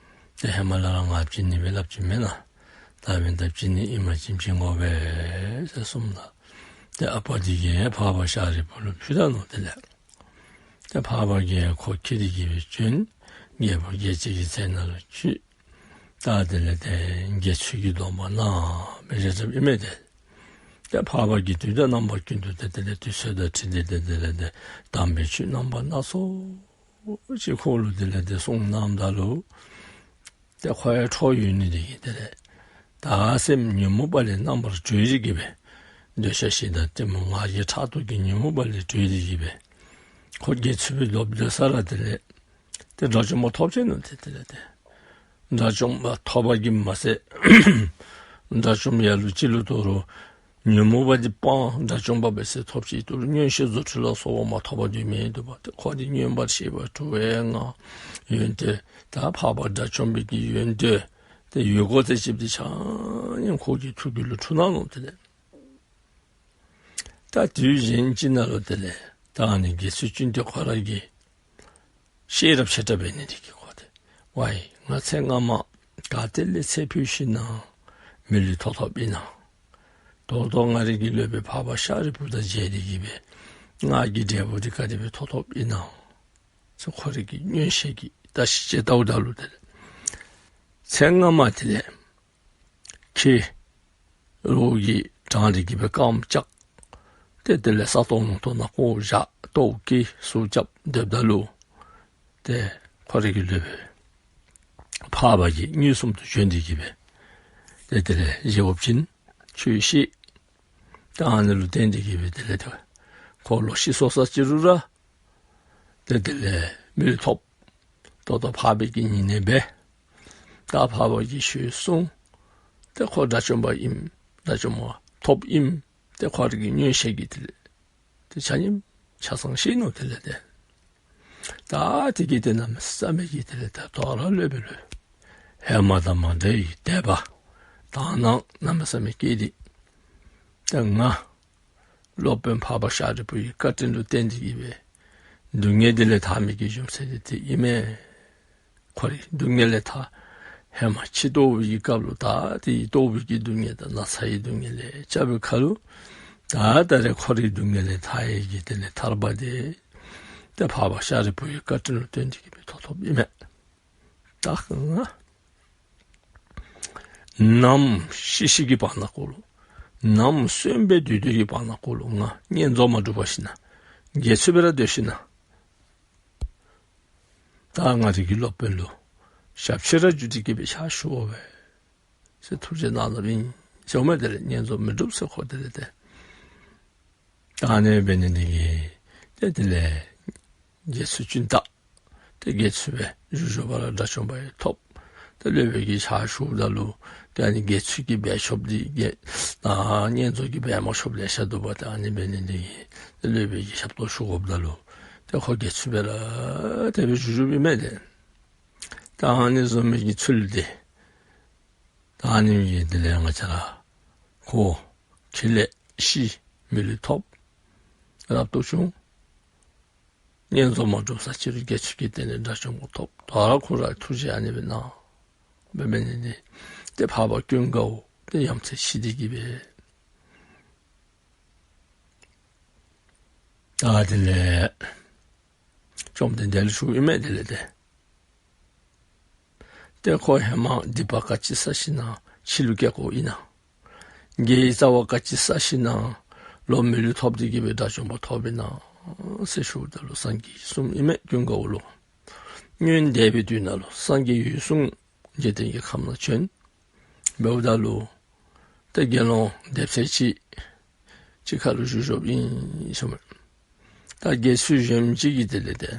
ཏེ་ཧེ་མ་ལས་ར་ང་བྱིན་ནི་སྦེ་སླབ་ཅི་མེན་ན། ད་འབདན་ད་བྱིན་ནི་ཨིན་པ་ཅིན་བྱིན་དགོ་པས་ཟེར་གསུངམ་ད་ཏེ་ཨ་པ་འདི་གིས་འཕགས་པ་ཤཱ་རིའི་བུ་ལུ་ཕུལ་ད་ནུག། དེ་ལས་ཏེ་འཕགས་པ་གིས་ཁོ་འཁྱིད་དེ་གི་སྦེ་བྱོན། རྒྱལ་བུ་རྒྱལ་བྱེད་ཀྱི་ཚལ་ནང་ལུ་ཚུད། ད་དེ་ལས་ཏེ་དགེ་ཚུལ་གྱི་སྡོམ་པ་གནང་སྦེ་བཞག་བཞགཔ་ཨིན་མས། ཏེ་ཏེ་འཕགས་པ་གིས་དུས་དང་རྣམ་པ་ཀུན་ཏུ་ཏེ་དེ་ལས་དུས་ཚོད་དང་འཁྲིལ་ཏེ་ཏེ་དེ་ལས་ཏེ་དམ་པའི་ཆོས་རྣམ་པ་སྣ་ཚོགས་ཅིག་ཁོ་ལུ་དེ་ལས་ཏེ་གསུངས་གནངམ་ད་ལུ་ཏེ་ཁོ་ཡང་ཁྲོ་ཡོད་ནི་དེ་གིས་དེ་ལས་ད་སེམས་ཉོན་མོངས་པ་ལས་རྣམ་པར་གྲོལ་ཏེ་གི་སྦེ་འདོད་ཆགས་ཞེ་སྡང་གཏི་མུག་ང་རྒྱལ་ཕྲག་དོག་གི་ཉོན་མོངས་པ་ལས་གྲོལ་ཏེ་གི་སྦེ་ཁོ་དགེ་ཚུལ་སྦེ་སྡོད་སྡོད་ས་ར་དེ་ལས་ཏེ་དགྲ་བཅོམ་པ་ཐོབ་ཆི་ནུག། ཏེ་དེ་ལས་ཏེ་དགྲ་བཅོམ་པ་ཐོབ་པ་གིས་མ་ཚད་དགྲ་བཅོམ་ཡ་ལུ་ཅིག་ལུ་ད་རུང་ཉོན་མོངས་པ་འདི་སྤངས་དགྲ་བཅོམ་པ་འབད་ས་ཐོབ་ཅི། ད་རུང་མངོན་ཤེས་རྫུ་འཕྲུལ་ལ་སོགས་པ་མ་ཐོབ་པར་སྡོད་མི་འདུག་པ། ཏེ་ཁོ་འདི་མངོན་པར་ཤེས་པ་དྲོ་བའི་ངང་ཡོན་ཏན་ད་འཕགས་པ་དགྲ་བཅོམ་པའི་གི་ཡོན་ཏན་ཏེ་ཡོད་དགོ་ཟེར་ཅིག་འདི་ཆ་མཉམ་ཁོ་གི་ཐུགས་རྒྱུད་ལུ་འཁྲུངས་གནང་ནུག། དེ་ལས་ད་དུས་གཞན་ཅིག་ནང་ལུ་དེ་ལས་ད་ཨ་ནི་དགེ་ཚུལ་ཅན་དེ་ཁོ་ར་གི་ཤེས་རབ་ཆེ་དྲགས་འབད་ནི་དེ་གིས་ཁོ་དེ་ཝའི་ང་ཚེ་སྔ་མ་ག་ཏེ་ལས་ཚེ་འཕོས་ཞིནམ་ལས་མི་ལུས་ཐོབ་ཐོབ་ཨིན་ན། ད་ལྟོ་ང་རའི་གི་སློབ་དཔོན་འཕགས་པ་ཤཱ་རིའི་བུ་དང་མཇལ་ཏེ་གི་སྦེ་ང་གི་འབྲས་བུ་འདི་ག་དེ་སྦེ་ཐོབ་ཐོབ་ཨིན་ན་ཟེར་ཁོ་རའི་གི་མངོན་ཤེས་ཀྱིས་བརྟག་ཞིབ་དཔྱད་བལྟཝ་ད་ལུ་དེ་ལས་ཚེ་སྔ་མ་དེ་ལས་ཁྱི་རོགས་ཀྱིས་དྲངས་ཏེ་གི་སྦེ་རྐངམ་བཅག། ཏེ་དེ་ལས་ས་སྟོང་ལུང་སྟོང་ནང་ལྐོག་བཞག། ལྟོཝ་བཀྱེས་ཟུག་རྐྱབ་སྡོདཔ་ད་ལུ་ཏེ་ཁོ་རའི་གི་སློབ་དཔོན་འཕགས་པ་གིས་མངོན་སུམ་དུ་བྱོན་ཏེ་གི་སྦེ་ཏེ་དེ་ལས་བཞེས་སྒོ་བྱིན། ཆོས་བཤད། ད་ཨ་ནི་ལུ་བརྟེན་ཏེ་གི་སྦེ་དེ་ལས་ཏེ་ཁོ་ལོག་ཤི་སོང་ས་ཅིག་རུང་ར་ཏེ་དེ་ལས་མི་ལུས་ཐོབ། ད་ལྟོ་འཕགས་པའི་གི་ཉེ་གནས་འབད། ད་འཕགས་པ་གིས་ཆོས་གསུངས། ཏེ་ཁོ་དགྲ་བཅོམ་པ་ཨིནམ་དགྲ་བཅོམ་པ་ཐོབ་ཨིནམ་ཏེ་ཁོ་རའི་གི་མངོན་ཤེས་ཀྱིས་དེ་ལས་ཏེ་ཆ་མཉམ་ཆ་ཚང་ཤེས་ནུག། དེ་ལས་ཏེ་ད་དེ་གིས་ཏེ་གནམ་མེད་ས་མེད་ཀྱི་དེ་ལས་ད་དོ་རུང་སློབ་དཔོན་ལུ་ཧེ་མ་དང་མ་འདྲ་བའི་དད་པ་དག་སྣང་གནམ་མེད་ས་མེད་སྐྱེས་ཏེ་ཏེ་ང་སློབ་དཔོན་འཕགས་པ་ཤཱ་རིའི་བུ་ཡི་བཀའ་དྲིན་ལུ་བརྟེན་ཏེ་གི་སྦེ་སྡུག་བསྔལ་འདི་ལས་ཐར་མི་གི་རྒྱུ་མཚན་འདི་ཨིན་མས། ཁོ་རའི་སྡུག་བསྔལ་ལས་ཐར། ཧེ་མ་ཁྱི་ལྟོ་བའི་གི་སྐབས་ལུ་ད་དེའི་ལྟོ་བའི་གི་སྡུག་བསྔལ་དང་ན་ཚའི་སྡུག་བསྔལ་ལས་སྐྱབས་པའི་ཁར་ལུ་ད་ད་རེས་ཁོ་རའི་སྡུག་བསྔལ་ལས་ཐར་ཡི་གི་དེ་ལས་ཐར་པ་འདི་ཏེ་འཕགས་པ་ཤཱ་རིའི་བུ་ཡི་བཀའ་དྲིན་ལུ་བརྟེན་ཏེ་གི་སྦེ་ཐོབ་ཐོབ་ཨིན་མས། ད་ང་ནམ་ཤི་ཤི་གི་བར་ན་ཁོ་ལུ་ ནམ་གསོན་པའི་དུས་དུས་ཀྱི་བར་ན་ཁོ་ལུ་ང་བསྙེན་རྫོགས་མ་གྲུབ་པ་ཅིན་དགེ་ཚུལ་སྦེ་ར་སྡོད་ཞིན་ན་ད་ང་རའི་གི་སློབ་དཔོན་ལུ་ཞབས་ཕྱི་ར་ཞུ་སྟེ་གི་སྦེ་ཕྱག་ཞུ་དགོ་པས་ཟེར་ཐུགས་རྗེ་གནང་ནུག་ཨིན་ཟེར་མས། དེ་ལས་བསྙེན་རྫོགས་མི་གྲུབ་ཟེར་ཁོ་དེ་ལས་ཏེ། ད་ཨ་ནི་འབད་ནི་འདི་གིས་ཏེ་དེ་ལས་དགེ་ཚུལ་ཅིག་བདག་ཏེ་དགེ་ཚུལ་སྦེ་བཞུགས་བཞུགས་པ་ར་དགྲ་བཅོམ་པ་ཡང་ཐོབ། ཏེ་སློབ་དཔོན་གྱིས་ཕྱག་ཞུཝ་ད་ལུ་ཏེ་ཨ་ནི་དགེ་ཚུལ་གྱིས་འབད་ཆོགཔ་འདི་དགེ་ཨ་བསྙེན་རྫོགས་ཀྱིས་འབད་མ་ཆོགཔ་ལེ་ཤ་འདུག་པ། ཏེ་ཨ་ནི་འབད་ནི་འདི་གིས་ཏེ་སློབ་དཔོན་གྱིས་ཞབས་ཏོག་ཞུ་དགོཔ་ད་ལུ་ཏེ་ཁོ་དགེ་ཚུལ་སྦེ་ར་དེ་སྦེ་བཞུགས་བཞུགསཔ་ཨིན་མས་ཏེ། ད་ཨ་ནི་བཟུམ་མའི་གི་ཚུལ་འདི་ད་ཨ་ནི་གི་དེ་ལས་ང་བཅས་ར་ཁོ་ཕྱི་ལས་ཤི་མི་ལུས་ཐོབ། རབ་ཏུ་བྱུང་། བསྙེན་རྫོགས་མ་གྲུབ་ས་ཅིག་རུང་དགེ་ཚུལ་གྱི་སྟེང་ལས་དགྲ་བཅོམ་པ་ཐོབ། ད་རུང་ཁོ་ར་ཐུགས་རྗེ་ཨ་ནི་སྦེ་གནང་། འབད་འབད་ནི་འདི་ཏེ་འཕགས་པ་ཀུན་དགའ་བོ་ཏེ་ཡ་མཚན་ཆེ་སྟེ་གི་སྦེ་ད་དེ་ལས་བཅོམ་ལྡན་འདས་ལུ་ཞུཝ་ཨིན་མས། དེ་ལས་ཏེ་ཏེ་ཁོ་ཧེ་མ་སྡིག་པ་ག་ཅི་བསགས་ཞིན་ན་ཕྱི་ལུ་སྐྱེ་དགོཔ་ཨིན་ན། དགེ་བའི་རྩ་བ་ག་ཅི་བསགས་ཞིན་ན་ལོག་མི་ལུས་ཐོབ་སྟེ་གི་སྦེ་དགྲ་བཅོམ་པ་ཐོབ་ཨིན་ན་ཟེར་ཞུཝ་ད་ལུ་སངས་རྒྱས་ཀྱིས་གསུངམ་ཨིན་མས། ཀུན་དགའ་བོ་ལུ་སྔོན་འདས་པའི་དུས་ན་ལུ་སངས་རྒྱས་འོད་སྲུང་འཇིག་རྟེན་གྱི་ཁམས་ནང་བྱོན། འབདཝ་ད་ལུ་ཏེ་དགེ་སློང་སྡེ་ཚན་ཅིག་གཅིག་ཁར་ལུ་བཞུགས་བཞུགསཔ་ཨིན་ཟེར་མས། ད་དགེ་ཚུལ་གཞོནམ་ཅིག་གིས་དེ་ལས་ཏེ་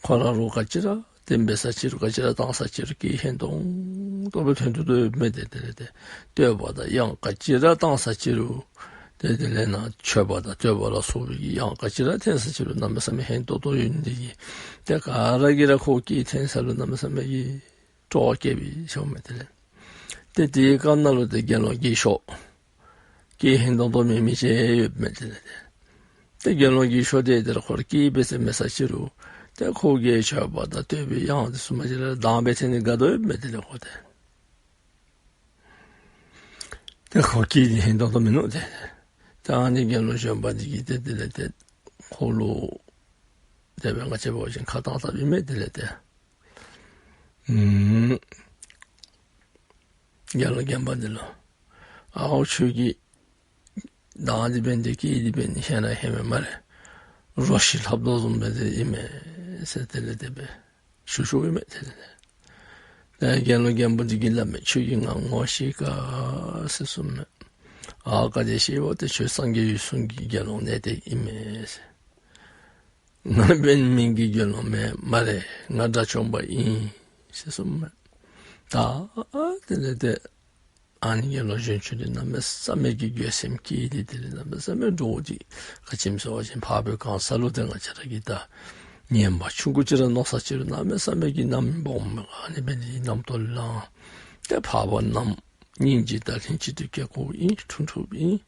ཁོ་ར་ལུ་ག་ཅི་ར་དེ་འབད་ས་ཅིག་རུང་ག་ཅི་ར་བཏང་ས་ཅིག་རུང་སྐད་ཧན་ཏོང་ཏོ་སྦེ་ཐོན་ཏོག་ཏོ་ཡོདཔ་མས། ཏེ་དེ་ལས་ཏེ་བསྟོད་པ་དང་གཡང་ག་ཅི་ར་བཏང་ས་ཅིག་རུང་ཏེ་དེ་ལས་ནཱ་མཆོད་པ་དང་བསྟོད་པ་ལ་སོགས་པའི་གཡང་ག་ཅི་ར་འཐེན་ས་ཅིག་རུང་གནམ་མེད་ས་མེད་ཧན་ཏོང་ཏོ་ཡོད་ནི་འདི་གིས་ཏེ་ག་ར་གིས་ར་ཁོ་སྐད་འཐེན་ས་ལུ་གནམ་མེད་ས་མེད་ཀྱི་སྤྲོ་བ་སྐྱེས་པས་ཟེར་མས། དེ་ལས་ཏེ་དེའི་སྐབས་ནང་ལུ་ཏེ་དགེ་སློང་དགེ་ཤོག་སྐད་ཧན་ཏོང་ཏོ་མེད་མི་ཅིག་ཡོདཔ་མས། དེ་ལས་ཏེ་ཏེ་དགེ་སློང་དགེ་ཤོག་དེ་དེ་ར་ཁོ་ར་སྐད་འབད་ས་མེད་ས་ཅིག་རུང་ཏེ་ཁོ་གིས་མཆོད་པ་དང་བསྟོད་པའི་གཡང་དེ་ཚུ་མ་གཞི་ར་གདངས་སྦེ་འཐེན་ནི་དགའ་དོ་ཡོདཔ་མས། དེ་ལས་ཁོ་ཏེ་ཏེ་ཁོ་སྐད་འདི་ཧན་ཏོང་ཏོ་མིན་ནུག། ཏེ་ཏེ་ཨ་ནི་དགེ་སློང་གཞོན་པ་འདི་གིས་ཏེ་དེ་ལས་ཏེ་ཁོ་ལུ་དེ་སྦེ་ང་བཅས་འབད་བ་ཅིན་ཁ་བཏང་བཏངམ་ཨིན་མས། དེ་ལས་ཏེ་ཨུམ་དགེ་སློང་རྒན་པ་འདི་ལུ་ཨའོ་ཁྱོད་ཀྱི་གདངས་འདི་འབད་ནི་འདི་སྐད་འདི་འབད་ནི་ཧེ་ན་ཧེ་མས་སྨ་རེ། རོ་ཤི་ལྷབ་དོ་བཟུམ་སྦེ་འདི་ཨིན་མས་ཟེར་དེ་ལས་དེ་སྦེ་ཞུ་ཞུཝ་ཨིན་མས། དེ་ལས་ཏེ་དགེ་སློང་རྒན་པོ་འདི་གིས་སླབ་མས། ཁྱོད་ཀྱིས་ང་ངོ་ཤེས་ག་ཟེར་གསུངམ་མས། ཨ་ག་དེ་ཤེས་པ། ཏེ་ཁྱོད་སངས་རྒྱས་འོད་སྲུང་གི་དགེ་སློང་གནས་བརྟན་ཨིན་མས་ཟེར། ང་འབད་མི་གི་དགེ་སློང་མེན་སྨ་རེ། ང་དགྲ་བཅོམ་པ་ཨིན་ཟེར་གསུངམ་མས། ད་དེ་ལས་ཏེ་ཨ་ནི་དགེ་སློང་གཞོན་ཆུང་འདི་གནམ་མེད་ས་མེད་ཀྱི་འགྱོད་སེམས་སྐྱེས་ཏེ་དེ་ལས་གནམ་མེད་ས་མེད་འདྲོགས་ཏེ་ག་ཅི་སྨོ་ཟེར་བ་ཅིན་འཕགས་པའི་གང་ཟག་ལུ་ཏེ་ང་བཅས་ར་གིས་ད་ངན་པ་ཆུང་ཀུ་ཅིག་ར་མནོ་ས་ཅིག་རུང་གནམ་མེད་ས་མེད་ཀྱི་རྣམ་སྨིན་སྦོམ་སྦེ་ཨ་ནི་འབད་ནི་རྣམ་རྟོག་ལང་། ཏེ་འཕགས་པ་རྣམས་སྙིང་རྗེ་དང་ལྷན་ཅིག་ཏུ་སྐྱེ་དགོཔ་ཨིན། འཁྲུངས་འཁྲུངསམ་ཨིན།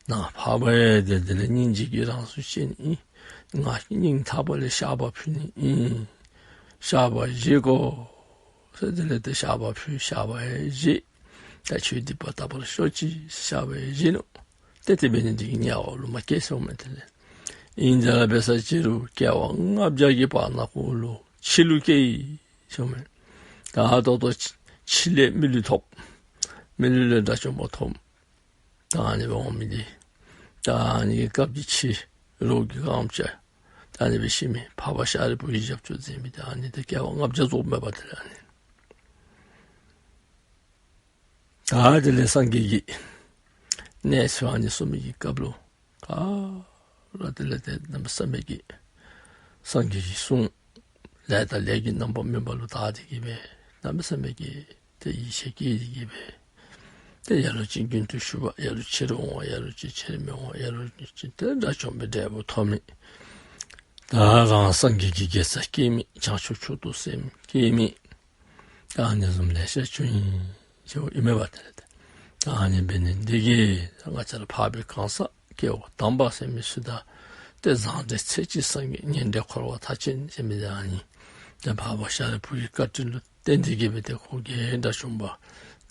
ནཱ་འཕགས་པ་ཡང་ཏེ་དེ་ལས་སྙིང་རྗེ་གི་རང་གཟུགས་ཅན་ཨིན། ང་སྙིང་ཐག་པ་ལས་བཤགས་པ་ཕུལ་ནི་ཨིན། བཤགས་པ་བཞེས་དགོ་ཟེར་དེ་ལས་ཏེ་བཤགས་པ་ཕུལ། བཤགས་པ་ཡང་བཞེས། ད་ཁྱོད་སྡིག་པ་དག་པར་ཤོག་ཅིག་བཤགས་པ་ཡང་བཞེས་ནུག། ཏེ་དེ་འབད་ནི་འདི་གིས་དམྱལ་བ་ལུ་མ་སྐྱེ་ཟེར་མས། དེ་ལས་ཨིན་ཟེར་སླབ་པའི་ས་ཅིག་རུང་སྐྱེ་བ་ལྔ་བརྒྱ་གི་བར་ན་ཁོ་ལུ་ཁྱི་ལུ་སྐྱེ་ཡི་ཟེར་མས། ད་ད་ལྟོ་ཁྱི་ལས་མི་ལུས་ཐོབ། མི་ལུས་ལས་དགྲ་བཅོམ་པ་ཐོབ། ད་ཨ་ནི་སྦེ་འོང་མི་འདི་ད་ཨ་ནི་གི་སྐབས་ཀྱི་ཁྱི་རོགས་ཀྱིས་གང་བྱས། ད་ཨ་ནི་སྦེ་ཤི་མི་འཕགས་པ་ཤཱ་རིའི་བུ་གིས་རྒྱབ་སྐྱོར་མཛད་མི་ད་ཨ་ནི་ད་སྐྱེ་བ་ལྔ་བརྒྱ་རྫོགས་མས་པ། དེ་ལས་ཨ་ནི་ད་དེ་ལས་སངས་རྒྱས་ཀྱི་གནས་ཚུལ་ཨ་ནི་གསུང་མི་གི་སྐབས་ལུ་ག་ར་དེ་ལས་ཏེ་གནམ་མེད་ས་མེད་ཀྱི་སངས་རྒྱས་ཀྱི་གསུང་ལས་དང་ལས་ཀྱི་རྣམ་པར་སྨིན་པ་ལུ་དག་སྟེ་གི་སྦེ་གནམ་མེད་ས་མེད་ཀྱི་ཏེ་ཡིད་ཆེས་སྐྱེས་ཏེ་གི་སྦེ་ཏེ་ལ་ལུ་ཅིག་རྒྱུན་དུ་ཞུགས་པ། ལ་ལུ་ཕྱིར་འོང་བ། ལ་ལུ་ཅིག་ཕྱིར་མི་འོང་བ། ལ་ལུ་ཅིག་ཏེ་དགྲ་བཅོམ་པའི་འབྲས་བུ་ཐོབ་མི། ད་རང་སངས་རྒྱས་ཀྱི་དགེ་རྩ་སྐྱེས་མི། བྱང་ཆུབ་མཆོག་ཏུ་སེམས་བསྐྱེད་མི། ད་ཨ་ནི་བཟུམ་ལེ་ཤ་བྱུང་ཡི་ཟེརཝ་ཨིན་མས་པ། དེ་ལས་ད་ཨ་ནི་འབད་ནི་འདི་གིས་ང་བཅས་ར་འཕགས་པའི་གང་ཟག་སྐྱེ་བ་དམ་པ་ཟེར་མི་ཚུ་དང་ཏེ་བཟང་འབྲེལ་ཚེ་གཅིག་སངས་རྒྱས། ངན་འབྲེལ་འཁོར་བ་མཐའ་ཅན་ཟེར་མི་འདི་ཨ་ནི་ཏེ་འཕགས་པ་ཤཱ་རིའི་བུ་གི་བཀའ་དྲིན་ལུ་བརྟེན་ཏེ་གི་སྦེ་ཏེ་ཁོ་གིས་དགྲ་བཅོམ་པ་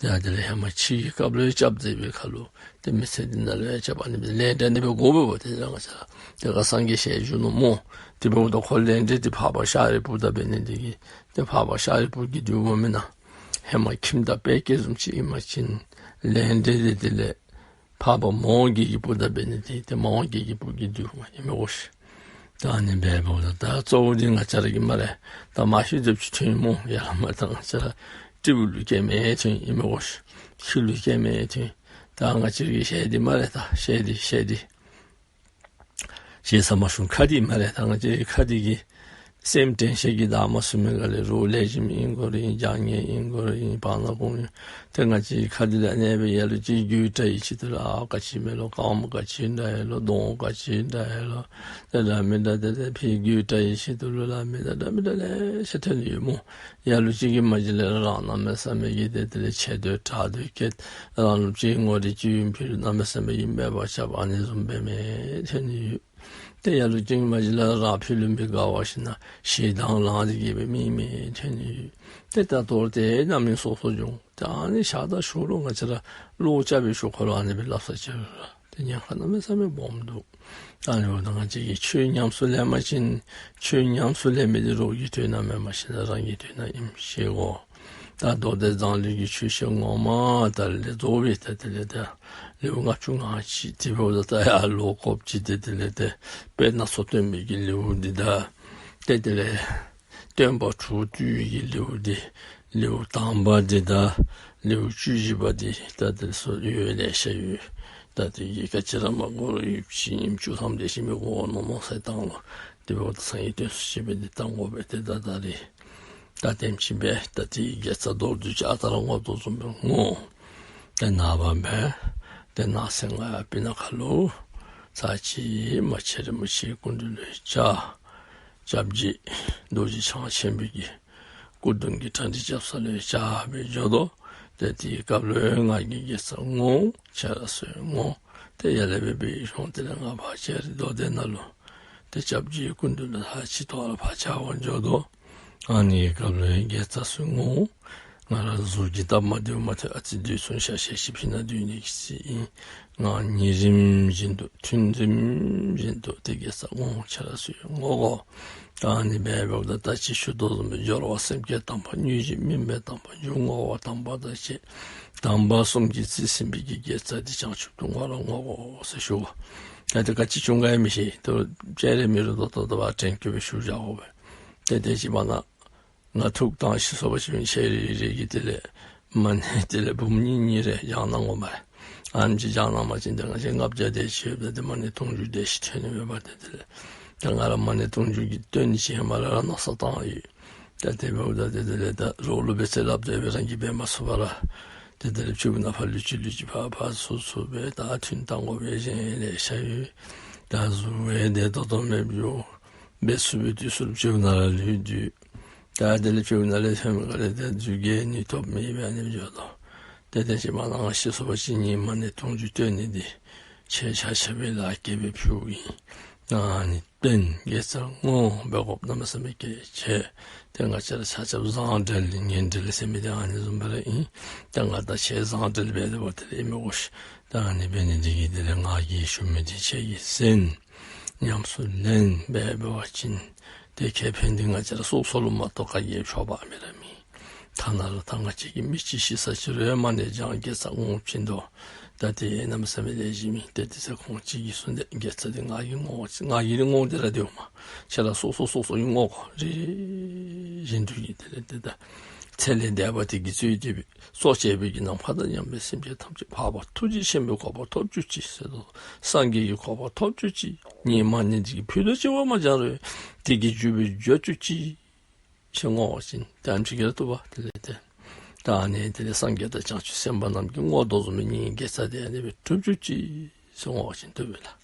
ཏེ་ཨ་དེ་ལས་ཧེ་མ་ཁྱི་གི་སྐབས་ལུ་ཡང་སྐྱབས་མཛད་པའི་ཁར་ལུ་ཏེ་མི་ཚེ་འདི་ནང་ལུ་ཡང་སྐྱབས་ཨ་ནི་སྦེ་ལས་འབྲས་ནི་སྦེ་དགོ་པས་པ། ཏེ་ང་བཅས་ར་ཏེ་ག་སངས་རྒྱས་ཞལ་བཞུགས་ནུག་སྨོ། དེ་འབདཝ་ད་ཁོ་ལས་འབྲས་འདི་འཕགས་པ་ཤཱ་རིའི་བུ་དང་འབད་ནི་འདི་གིས་ཏེ་འཕགས་པ་ཤཱ་རིའི་བུ་གིས་འདི་འོང་མེན་ན། ཧེ་མ་ཁྱིམ་བདག་དཔལ་སྐྱེས་བཟུམ་ཅིག་ཨིན་པ་ཅིན་ལས་འབྲས་འདི་དེ་ལས་ འཕགས་པ་མོའུ་འགལ་གྱི་བུ་དང་འབད་ནི་འདི་ཏེ་མོའུ་འགལ་གྱི་བུ་གི་བདུདམོ་ཨིན་མས་གོ་ཤིག། ད་ཨ་ནི་སྦེ་འབདཝ་ད་ད་གཙོ་བོ་འདི་ང་བཅས་ར་གིས་སྨ་རེ་ད་མ་ཤེས་སྡོདཔ་ཅིག་ཐོན་ཡི་སྨོ། ཡར་ལས་མར་ད་ང་བཅས་ར་སྤྲེའུ་ལུ་སྐྱེས་མི་ཐོན་ཡི་སྨོ་གོ་ཤིག། ཁྱི་ལུ་སྐྱེས་མི་ཐོན་ཡི། ད་ང་བཅས་ར་གི་ཤ་འདི་སྨ་རེ་ད་ཤ་འདི་ཤ་འདི་ཤ་ཟ་མ་ཤོང་ཁ་འདི་སྨ་རེ་ད་ང་བཅས་ར་གི་ཁ་འདི་གིས་སེམས་དྲན་ཤེས་ཀྱིས་བདག་མ་བཟུང་མི་ག་ལས་རོགས་ལེགས་ཤོམ་ཨིན་དགོ་རུང་ཨིན་བྱང་ཉེས་ཨིན་དགོ་རུང་ཨིན་བར་ན་གོང་ཨིན། ཏེ་ང་བཅས་ཁ་འདི་ལས་གནས་པའི་ལ་ལུ་ཅིག་རྒྱུ་འབྲས་ཡི་ཆེད་དུ་ལུ་ཨ་ག་ཅི་མེད་ལོ། རྐངམ་ག་ཅི་འདྲ་ཡི་ལོ། གདོང་ག་ཅི་འདྲ་ཡི་ལོ། ཏེ་འདྲ་མི་འདྲ་ཏེ་ཏེ་ཕར་རྒྱུ་འབྲས་ཡི་ཆེད་དུ་ལུ་འདྲ་མི་འདྲ་འདྲ་མི་འདྲ་ལེ་ཤ་ཐོན་ཡོད་སྨོ། ལ་ལུ་ཅིག་གིས་མ་གཞི་ལས་ར་རང་གནམ་མེད་ས་མེད་ཀྱི་ཏེ་དེ་ལས་ཆེ་འདོད་དྲག་འདོད་བསྐྱེད། རང་ལུ་ཅིག་ངོ་རིས་ཅིག་ཡོད་ཕྱིར་གནམ་མེད་ས་མེད་ཀྱི་སྨད་པ་རྐྱབ། ཨ་ནི་བཟུམ་འབད་མི་ཐོན་ཡོད། ཏེ་ལ་ལུ་ཅིག་མ་གཞི་ལས་ར་ཕྱི་ལུ་མི་དགའ་བར་ཞིནམ་ཞེ་སྡང་ལངས་ཏེ་གི་སྦེ་མི་མི་ཐོན་ཡོད། ཏེ་ད་ལྟོ་ཏེ་རྣམ་སྨིན་སོ་སོ་འབྱུང་། ཏེ་ཨ་ནི་ཤ་དང་ཞོ་ལུ་ང་བཅས་ར་བློ་རྐྱབ་པའི་ཤུགས་ཁོ་ལུ་ཨ་ནི་སྦེ་སླབ་ས་ཅིག་ར་ཏེ་ཉེན་ཁ་གནམ་མེད་ས་མེད་སྦོམ་འདུག། ཨ་ནི་འབདཝ་ད་ང་བཅས་ཀྱིས་ཆོས་ཉམས་སུ་ལེན་པ་ཅིན་ཆོས་ཉམས་སུ་ལེན་མི་འདི་རོགས་ཀྱི་དོན་དག་མེན་པར་ཞིནམ་རང་གི་དོན་དག་ཨིནམ་ཤེས་དགོ། ད་མདོ་སྡེ་མཛངས་བླུན་གྱི་ཆོས་བཤད་ངོ་མ་ད་ལས་རྫོགས་པའི་ད་དེ་ལས་ད་ལེའུ་ལྔ་བཅུ་ང་གཅིག་དེ་འབདཝ་ད་ད་ཡར་ལོག་དགོཔ་ཅིག་ཏེ་དེ་ལས་ཏེ་དཔེ་སྣ་ཚོགས་སྟོན་པའི་གི་ལེའུ་འདི་ད་ཏེ་དེ་ལས་སྟོན་པ་དྲུག་བཏུལ་བའི་གི་ལེའུ་འདི་ལེའུ་དང་པ་འདི་དང་ལེའུ་བཅུ་བཞི་པ་འདི་ད་དེ་ཚུ་ཡོད་ལེ་ཤ་ཡོད། ད་དེ་གིས་ག་ཅི་ར་མ་གོ་རུང་ཡུདཔ་ཅིག་ཉིནམ་བཅུ་ཐམ་དེ་ཅིག་མི་གོ་བར་མནོ་མནོ་ས་བཏང་ལོ། དེ་འབདཝ་ད་སངས་རྒྱས་བསྟན་སྲིད་ཅེས་པའི་འདི་བཏང་དགོ་པས། ཏེ་ད་ད་རེས་ད་དེམ་ཅིག་སྦེ་ད་དེ་གི་དགེ་རྩ་མདོར་བསྡུས་ཅིག་ཨ་རྟག་ར་བསྔོ་དོ་བཟུམ་སྦེ་བསྔོ། ཏེ་ནངས་པ་སྦེ་ཏེ་ནངས་སེ་ང་ཡར་སྤུ་ན་ཁ་ལུ་ཚར་གཅིག་མ་ཆེན་རིན་པོ་ཆེའི་སྐུ་མདུན་ལུ་བཅར། སྐྱབས་རྗེ་རྡོ་རྗེ་འཆང་ཆེན་པོའི་གི་སྐུ་གདུང་གི་གྲ་སྒྲིག་རྐྱབ་ས་ལུ་བཅར་སྦེ་འགྱོ་དོ། ཏེ་དེའི་སྐབས་ལུ་ང་གིས་དགེ་རྩ་བསྔོ། ཁྱེད་ར་ཚུ་བསྔོ། ཏེ་ཡར་ལས་སྦེ་འབད་ཡི་ཤོང་། དེ་ལས་ང་ཕར་ཅིག་རྡོ་སྡེ་ནང་ལུ་ཏེ་སྐྱབས་རྗེའི་སྐུ་མདུན་ལུ་ཚར་གཅིག་ཐོག་ལུ་ཕར་བཅར་བར་འགྱོ་དོ། ཨ་ནི་སྐབས་ལུ་དགེ་རྩ་ཚུ་བསྔོ། ང་ར་གཟུགས་ཀྱི་སྟབས་མ་བདེཝ་མ་ཐལ། ཨ་ཙི་དུས་ཚོད་ཤར་ཤར་ཅིག་ཕྱི་ནང་སྡོད་ནི་གི་ཅིག་ཨིན། ང་ཉིན་རིམ་བཞིན་དུ་ཐུན་རིམ་བཞིན་དུ་ཏེ་དགེ་རྩ་བསྔོ། ཁྱེད་ར་ཚུ་བསྔོ་དགོ། ད་ཨ་ནི་སྦེ་འབདཝ་ད་ད་ཅི་ཞུ་དོ་བཟུམ་སྦེ་སྦྱོར་བ་སེམས་བསྐྱེད་དམ་པ། དངོས་གཞི་དམིགས་མེད་དམ་པ། རྒྱུ་བསྔོ་བ་དམ་པ་དང་བཅས། དམ་པ་གསུམ་གྱིས་རྩིས་ཟིན་པའི་གི་དགེ་རྩ་འདི་བྱང་ཆུབ་ཏུ་བསྔོ་ར་བསྔོ་དགོ་ཟེར་ཞུ་དགོ། ད་ཏེ་ག་ཅི་བྱུང་ག་ཡང་མི་ཤེས། ད་སྤྱན་རས་མི་རུ་ད་ལྟོ་ད་བ་དྲན་སྐུལ་སྦེ་ཞུ་བཞག་དགོ་པས། ཏེ་དེ་ཅིག་མ་ན་ང་ཐུགས་དང་ཤི་སོ་བ་ཅིན་ཆེ་རེ་རེ་གི་དེ་ལས་མ་ཎི་དེ་ལས་འབུམ་གཉིས་གཉིས་རེ་བགྱང་གནང་དགོ་མས། ཨ་ནེམ་ཅིག་བགྱང་གནང་པ་ཅིན་ཏེ་ང་བཅས་ལྔ་བརྒྱ་དེ་ཅིག་ཡོདཔ་ད་ཏེ་མ་ཎི་དུང་ཕྱུར་དེ་ཅིག་ཐོན་ནི་མས་པ། ཏེ་དེ་ལས་ཏེ་ང་ར་མ་ཎི་དུང་ཕྱུར་གྱི་བཏོན་ནི་ཅིག་ཧེ་མ་ལས་ར་མནོ་བསམ་བཏང་ཡི། ད་དེ་འབདཝ་ད་ཏེ་དེ་ལས་ད་རོགས་ལུ་འབད་ཚེ་སླབ་སྟེ་སྦེ་རང་གིས་འབད་མ་ཚུགས་པར་ཏེ་དེ་ལས་ཕྱི་ཁུག་ནང་ཕར་ལུས་ཅི་ལུས་ཅི་ཕར་ཕར་ཚུར་ཚུར་སྦེ་ད་ཐུན་བཏང་དགོ་པའི་གཞན་ལེ་ཤ་ཡོད། ད་གཟུགས་འབད་དེ་ཏོག་ཏོ་མེདཔ་འགྱོ། འབད་ཚུགས་པའི་དུས་སུ་ལུ་ཕྱི་ཁུག་ནང་ར་ལུས་སྡོད། ད་དེ་ལས་ཕྱི་ཁུག་ནང་ལས་ཐོན་མི་ག་ལས་ཏེ་རྫུས་སྐྱེས་ནུས་སྟོབས་མེད་པར་ཨ་ནེམ་འགྱོ་དོ། ཏེ་དེ་ཅིག་མ་ན་ང་ཤི་སོ་བ་ཅིན་ངེའི་མ་ཎི་དུང་ཕྱུར་བཏོན་ནི་འདི་ཁྱེད་ཆ་ཁྱབ་ལུ་ལཱ་ཁག་སྦེ་ཕུལཝ་ཨིན། ཨ་ནི་བཏོན། དགེ་རྩ་བསྔོ་འབད་དགོཔ་གནམ་མེད་ས་མེད་གལ་ཆེ། ཏེ་ང་བཅས་ར་ཆ་ཁྱབ་བཟང་འབྲེལ་ངན་འབྲེལ་ཟེར་མི་འདི་ཨ་ནི་བཟུམ་སྦེ་ར་ཨིན། ཏེ་ང་དང་ཁྱེད་བཟང་འབྲེལ་འབད་དེ་འབད་དེ་ལས་ཨིན་མས་གོ་ཤིག། ད་ཨ་ནི་འབད་ནི་འདི་གིས་དེ་ལས་ང་གིས་ཞུ་མི་འདི་ཁྱེད་ཀྱིས་གསན། ཉམས་སུ་ལེན་སྦེ་འབད་བ་ཅིན་ཏེ་ཁེ་ཕན་འདི་ང་བཅས་ར་སོ་སོ་ལུ་མ་གཏོགས་ག་གིས་ཕོག་པ་མེད་ར་མེད། ཐ་ན་ར་ད་ང་བཅས་ཀྱིས་མི་ཅིག་ཤི་ས་ཅིག་རུང་མ་ཎི་བགྱང་དགེ་རྩ་བསྔོ་བྱིན་དོ། ད་དེ་གནམ་མེད་ས་མེད་ལེགས་ཤོམ་ཨིན། ཏེ་དེ་ཚེ་ཁོང་ཅིག་གིས་གསུངས་ཏེ་དགེ་རྩ་འདི་ང་གིས་བསྔོ་བ་ཅིན་ང་གིས་བསྔོ་སྟེ་ར་སྡོདཔ་མས། ཁྱེད་ར་སོ་སོ་སོ་སོ་གིས་བསྔོ་དགོ། རེ་རེ་བཞིན་དུ་གི་དེ་ལས་ཏེ་ད་ཚེ་ལས་འདས་པ་དེ་གིས་གཙོས་ཏེ་སྦེ་སྲོག་བཅད་པའི་གི་ནམ་མཁའ་དང་མཉམ་པའི་སེམས་ཅན་ཐམས་ཅད་འཕགས་པ་ཐུགས་རྗེ་ཆེན་པོའི་གོ་འཕང་ཐོབ་གྱུར་ཅིག་ཟེར་དོ། སངས་རྒྱས་ཀྱི་གོ་འཕང་ཐོབ་གྱུར་ཅིག། ངེའི་མ་ཎི་འདི་གིས་ཕུད་རྡོག་གཅིག་བ་མ་འགྱངས་རུང་དེ་གི་རྒྱུ་སྦེ་འགྱོ་བཅུག་ཅིག་ཟེར་བསྔོ་བ་ཅིན་ཏེ་ཨ་ནེམ་ཅིག་གིས་ར་བཏུབ་པས། དེ་ལས་ཏེ་ད་ཨ་ནི་དེ་ལས་སངས་རྒྱས་དང་བྱང་ཆུབ་སེམས་དཔའ་རྣམས་ཀྱིས་བསྔོ་དོ་བཟུམ་སྦེ་ངེའི་དགེ་རྩ་འདི་ཨ་ནི་སྦེ་གྲུབ་བཅུག་ཅིག་ཟེར་བསྔོ་བ་ཅིན་བཏུབ་པས་ལགས།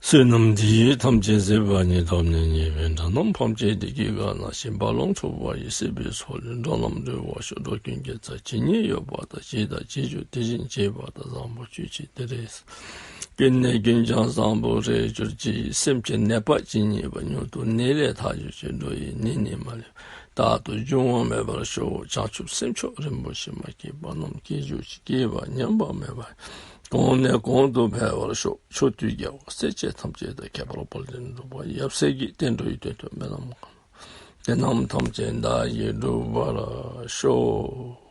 བསོད་ནམས་འདི་ཡིས་ཐམས་ཅད་གཟིགས་པ་ཉིད། ཐོབ་ནས་ཉེས་པའི་དགྲ་རྣམས་ཕམ་བྱས་ཏེ། སྐྱེ་རྒ་ན་འཆིའི་རྦ་ཀློང་འཁྲུགས་པ་ཡི། སྲིད་པའི་མཚོ་ལས་འགྲོ་རྣམས་སྒྲོལ་བར་ཤོག། འགྲོ་ཀུན་དགེ་རྩ་ཇི་སྙེད་ཡོད་པ་དང་། བགྱིས་དང་བགྱིད་འགྱུར་དེ་བཞིན་བགྱིས་པ་དང་། བཟང་པོ་སྤྱོད་ཕྱིར་དེ་རེ་ཀུན་ནས་ཀུན་ཀྱང་བཟང་པོར་རེག་གྱུར་ཅིག། སེམས་ཅན་ནད་པ་ཇི་སྙེད་པ། མྱུར་དུ་ནད་ལས་ཐར་གྱུར་ཅིག། འགྲོ་ཡི་ནད་ནི་མ་ལུས་པ། རྟག་ཏུ་འབྱུང་བ་མེད་པར་ཤོག། བྱང་ཆུབ་སེམས་མཆོག་རིན་པོ་ཆེ་མ་སྐྱེས་པ་རྣམས་སྐྱེ་གྱུར་ཅིག། སྐྱེས་པ་ཉམས་པ་མེད་པ། གོང་ནས་གོང་དུ་འཕེལ་བར་ཤོག། མཆོག་ཏུ་དགེ་བ་སྲས་བཅས་ཐམས་ཅད་དང་། ཁྱད་པར་དཔལ་ལྡན་འབྲུག་པ་ཡབ་སྲས་ཀྱི། བསྟན་འགྲོ་ཡི་དོན་དུ་སྨོན་ལམ་གང་། དེ་རྣམས་ཐམས་ཅད་བདག་གིས་འགྲུབ་པར་ཤོག།